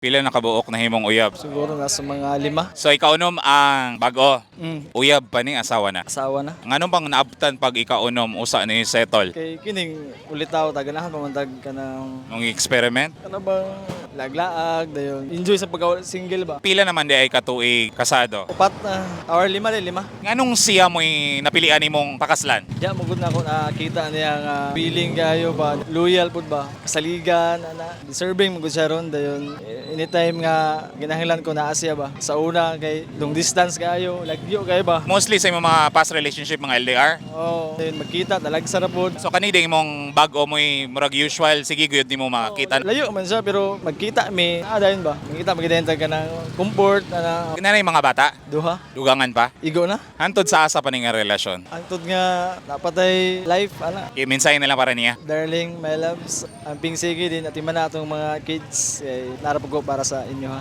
Pila na kabuok na himong uyab? Siguro nasa mga lima. So ikaunom ang bag-o. Uyab pa ning asawa na. Asawa na. Nganong bang naabtan pag ikaunom usa ni settle? Kay kining ulitaw ta, ganahan pa man tag kanang Nung experiment? kana bang laglaag dayon. Enjoy sa pag single ba? Pila naman di ay katuig kasado? Upat na or lima rin, lima. Nganong siya mo'y napilian nimong pakaslan? Diya mo gud na ako nakita niya nga feeling kayo ba, loyal pud ba, kasaligan ana, deserving mo gud siya ron dayon. Anytime nga ginahanglan ko, naa siya ba. Sa una kay long distance kayo, lagyo kayo ba. Mostly sa imong mga past relationship, mga LDR. Oh, dayon magkita talagsa ra pud. So kani din imong bag-o mo'y murag usual sige gyud nimo makita. Layo man siya pero magkita mi, ah, dayon ba. Magkita magidayon ta ka ng comfort ana. Kinanay mga bata, Duha, dugangan pa. igo na. Hantod sa asa pa ning nga relasyon? Angtod nga napatay life ana. Okay, mensahe na lang para niya. Darling, my loves, ang pingsige din at na atong mga kids kay nara ko para sa inyo ha.